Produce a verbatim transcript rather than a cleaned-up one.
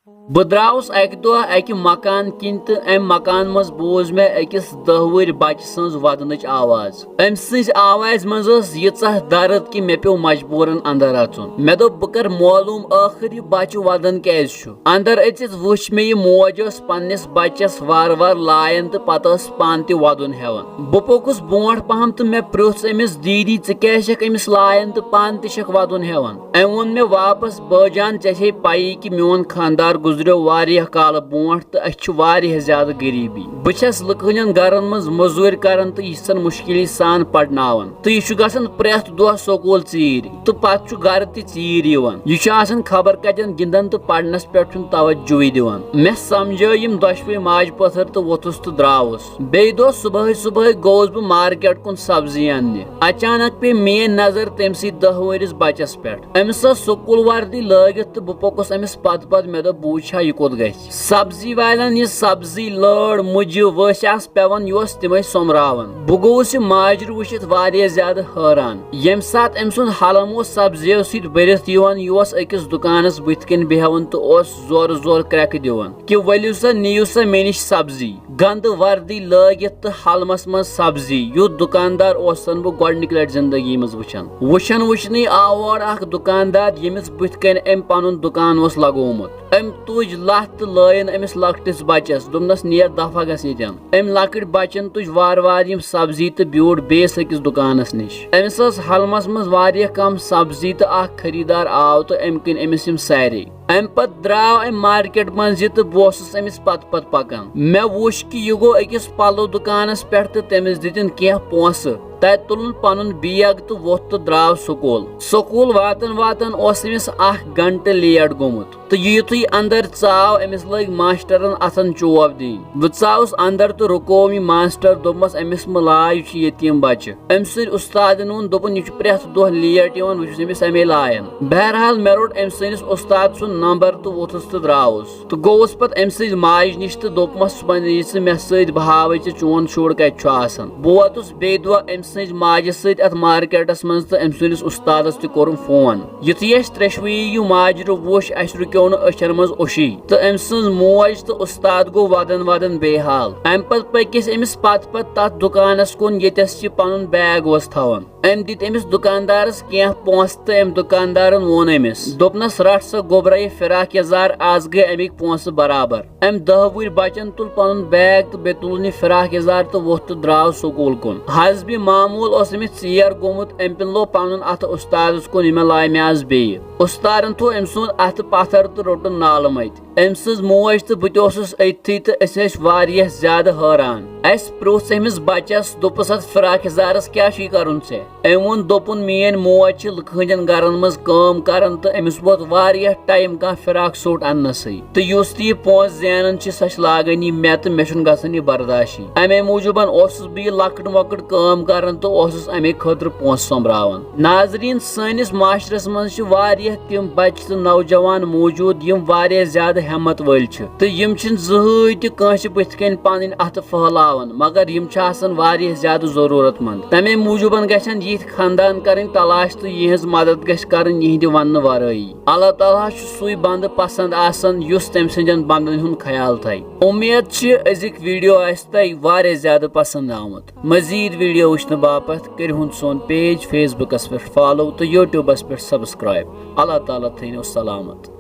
بہٕ درٛاوُس اَکہِ دۄہ اَکہِ مکان کِنۍ تہٕ اَمہِ مکان منٛز بوٗز مےٚ أکِس دَہ وُہٕرۍ بچہٕ سٕنٛز وَدنٕچ آواز۔ أمۍ سٕنٛزِ آوازِ منٛز ٲس ییٖژاہ درد کہِ مےٚ پیوٚو مجبوٗرن اندر اژُن۔ مےٚ دوٚپ، بہٕ کرٕ معلوٗم ٲخٕر یہِ بچہٕ وَدان کیازِ چھُ۔ اندر أژِتھ وُچھ مےٚ، یہِ موج ٲس پننِس بچس وارٕ وارٕ لایان تہٕ پتہٕ ٲس پانہٕ تہِ وَدُن ہٮ۪وان۔ بہٕ پوٚکُس برونٛٹھ پہم تہٕ مےٚ پرُژھ أمِس، دیٖدی، ژٕ کیازِ چھکھ أمِس لایان تہٕ پانہٕ تہِ چھکھ وَدُن ہٮ۪وان؟ أمۍ ووٚن مےٚ واپس، بٲجان، ژےٚ چھے پَیی کہِ میون خانٛدار گُزریو واریاہ کالہٕ برونٛٹھ تہٕ أسۍ چھِ واریاہ زیادٕ غریٖبی۔ بہٕ چھَس لُکہٕ ہٕنٛدٮ۪ن گَرَن منٛز مٔزوٗرۍ کَران تہٕ یِژھن مُشکِلی سان پَرناوان۔ تہٕ یہِ چھُ گژھان پرٛٮ۪تھ دۄہ سکوٗل ژیٖرۍ تہٕ پَتہٕ چھُ گَرٕ تہِ ژیٖرۍ یِوان۔ یہِ چھُ آسان خبر کَتٮ۪ن گِنٛدان تہٕ پَرنَس پٮ۪ٹھ چھُنہٕ توجہٕے دِوان۔ مےٚ سَمجھٲے یِم دۄشوٕے ماجہِ پٲتھٕر تہٕ ووٚتھُس تہٕ درٛاوُس۔ بیٚیہِ دۄہ صُبحٲے صُبحٲے گوٚوُس بہٕ مارکیٹ کُن سبزی اَننہِ۔ اچانک پیٚیہِ میٲنۍ نظر تٔمۍ سٕے دَہ وُہرِس بچس پٮ۪ٹھ۔ أمِس ٲس سکوٗل وردی لٲگِتھ تہٕ بہٕ پوٚکُس أمِس پتہٕ پتہٕ۔ مےٚ دوٚپ، بہٕ وٕچھِ ہا یہِ کوٚت گژھِ۔ سبزی والٮ۪ن یہِ سبزی لٲر مُجہِ ؤسۍ آسہٕ پٮ۪وان، یہِ اوس تِمے سوٚمراوان۔ بہٕ گوٚوُس یہِ ماجرٕ وٕچھِتھ واریاہ زیادٕ حٲران۔ ییٚمہِ ساتہٕ أمۍ سُنٛد حلم اوس سبزیو سۭتۍ بٔرِتھ یِوان، یہِ اوس أکِس دُکانس بٕتھِ کنہِ بیہوان تہٕ اوس زورٕ زورٕ کرٛٮ۪کہٕ دِوان کہِ، ؤلِو سا، نِیِو سا مےٚ نِش سبزی۔ گنٛدٕ وردی لٲگِتھ تہٕ حلمس منٛز سبزی، یُتھ دُکاندار اوسن بہٕ گۄڈٕنِکہِ لٹہِ زندگی منٛز وٕچھان۔ وٕچھان وٕچھنٕے آو اورٕ اکھ دُکاندار، ییٚمِس بٕتھِ کنہِ أمۍ پنُن دُکان اوس لگومُت۔ أمۍ تُج لتھ تہٕ لٲیِن أمِس لۄکٹِس بچس، دوٚپنس، نیر دفعہ گژھ ییٚتٮ۪ن۔ أمۍ لۄکٕٹۍ بچن تُج وارٕ وارٕ یِم سبزی تہٕ بیوٗٹھ بیٚیِس أکِس دُکانس نِش۔ أمِس ٲس حلمس منٛز واریاہ کم سبزی تہٕ اکھ خریٖدار آو تہٕ أمۍ کٕنۍ أمِس یِم سارے۔ امہِ پتہٕ درٛاو أمۍ مارکیٹ منٛز یہِ تہٕ بہٕ اوسُس أمِس پتہٕ پتہٕ پکان۔ مےٚ وُچھ کہِ یہِ گوٚو أکِس پلو دُکانس پٮ۪ٹھ تہٕ تٔمِس دِتِن کینٛہہ پونٛسہٕ۔ تتہِ تُلُن پنُن بیگ تہٕ ووٚتھ تہٕ درٛاو سکوٗل۔ سکوٗل واتان واتان اوس أمِس اکھ گنٹہٕ لیٹ گوٚمُت تہٕ یہِ یُتھُے اندر ژاو، أمِس لٲگۍ ماسٹرن اتھن چوب دِنۍ۔ بہٕ ژاوُس اندر تہٕ رُکووُم یہِ ماسٹر، دوٚپمس، أمِس مہٕ لاے، یہِ چھُ یتیٖم بچہٕ۔ أمۍ سٕنٛدۍ اُستادن ووٚن، دوٚپُن، یہِ چھُ پرٛٮ۪تھ دۄہ لیٹ یِوان، بہٕ چھُس أمِس اَمے لایان۔ بہرحال، مےٚ روٚٹ أمۍ سٕنٛدِس اُستاد سُنٛد نمبر تہٕ ووٚتھُس تہٕ درٛاوُس۔ تہٕ گوٚوُس پتہٕ أمۍ سٕنٛزِ ماجہِ نِش تہٕ دوٚپمس، صُبحن یہِ ژٕ مےٚ سۭتۍ، بہٕ ہاوے ژےٚ چون شُر کتہِ چھُ آسان۔ بہٕ ووتُس بیٚیہِ دۄہ أمۍ سٕنٛزِ ماجہِ سۭتۍ اتھ مارکیٹس منٛز تہٕ أمۍ سٕنٛدِس اُستادس تہِ کوٚرُم فون۔ یُتھُے اَسہِ ترٛٮ۪شوٕیی یہِ ماجرٕ وُچھ، اَسہِ رُکیو نہٕ أچھن منٛز اوٚشُے۔ تہٕ أمۍ سٕنٛز موج تہٕ اُستاد گوٚو ودان ودان بے حال۔ اَمہِ پتہٕ پٔکۍ أسۍ أمِس پتہٕ پتہٕ تتھ دُکانس کُن، ییٚتٮ۪س یہِ پنُن بیگ اوس تھاوان۔ أمۍ دِتۍ أمِس دُکاندارس کینٛہہ پونٛسہٕ تہٕ أمۍ دُکاندارن ووٚن أمِس، دوٚپنس، رٹھ سا گوٚبرا یہِ فراق یزار، از گٔے امیِکۍ پونٛسہٕ برابر۔ أمۍ دَہ وُہٕرۍ بچن تُل پنُن بیگ تہٕ بیٚیہِ تُلُن یہِ فراق یزار تہٕ ووٚتھ تہٕ درٛاو سکوٗل کُن۔ حسبِ معموٗل اوس أمِس ژیر گوٚمُت، أمۍ پِنلوو پنُن اتھٕ اُستادس کُن، یہِ مےٚ لایہِ مےٚ از بیٚیہِ۔ اُستادن تھوٚو أمۍ سُنٛد اتھٕ پتھر تہٕ روٚٹُن نالہٕ مٔتۍ۔ أمۍ سٕنٛز موج تہٕ بہٕ تہِ اوسُس أتتھٕے تہٕ أسۍ ٲسۍ واریاہ زیادٕ حٲران۔ اَسہِ پرٛوژھ أمِس بچس، دوٚپُس، اتھ فراق یزارس کیٛاہ چھُے کرُن ژےٚ؟ أمۍ ووٚن، دوٚپُن، میٲنۍ موج چھِ لُکہٕ ہٕنٛدٮ۪ن گرن منٛز کٲم کران تہٕ أمِس ووت واریاہ ٹایم کانٛہہ فراک سوٗٹ اننسٕے۔ تہٕ یُس تہِ یہِ پونٛسہٕ زینان چھِ، سۄ چھِ لاگان یہِ مےٚ تہٕ مےٚ چھُنہٕ گژھان یہِ برداشی۔ امے موٗجوٗبن اوسُس بہٕ یہِ لۄکٕٹ مۄکٕٹ کٲم کران تہٕ اوسُس امے خٲطرٕ پونٛسہٕ سوٚمبراوان۔ ناظریٖن، سٲنِس معاشرس منٛز چھِ واریاہ تِم بچہٕ تہٕ نوجوان موٗجوٗد، یِم واریاہ زیادٕ ہٮ۪مت وٲلۍ چھِ تہٕ یِم چھِنہٕ زٕہٕے تہِ کٲنٛسہِ بٕتھِ کنہِ پنٕنۍ اتھٕ پھٔہلاوان، مگر یِم چھِ آسان واریاہ زیادٕ ضروٗرت مند۔ تمے موٗجوٗبن گژھن یِتھۍ خاندان کرٕنۍ تلاش تہٕ یِہٕنٛز مدد گژھِ کرٕنۍ یِہنٛدِ وننہٕ ورٲیی۔ اللہ تعالیٰ چھُ سُے بندٕ پسند آسان، یُس تٔمۍ سٕنٛدٮ۪ن بندن ہُنٛد خیال تھایہِ۔ اُمید چھِ أزِکۍ ویڈیو آسہِ تۄہہِ واریاہ زیادٕ پسند آمُت۔ مزید ویڈیو وٕچھنہٕ باپتھ کٔرِو ہُن سون پیج فیس بُکس پٮ۪ٹھ فالو تہٕ یوٗٹیوٗبس پٮ۪ٹھ سبسکرائب۔ اللہ تعالیٰ تھٲینو سلامت۔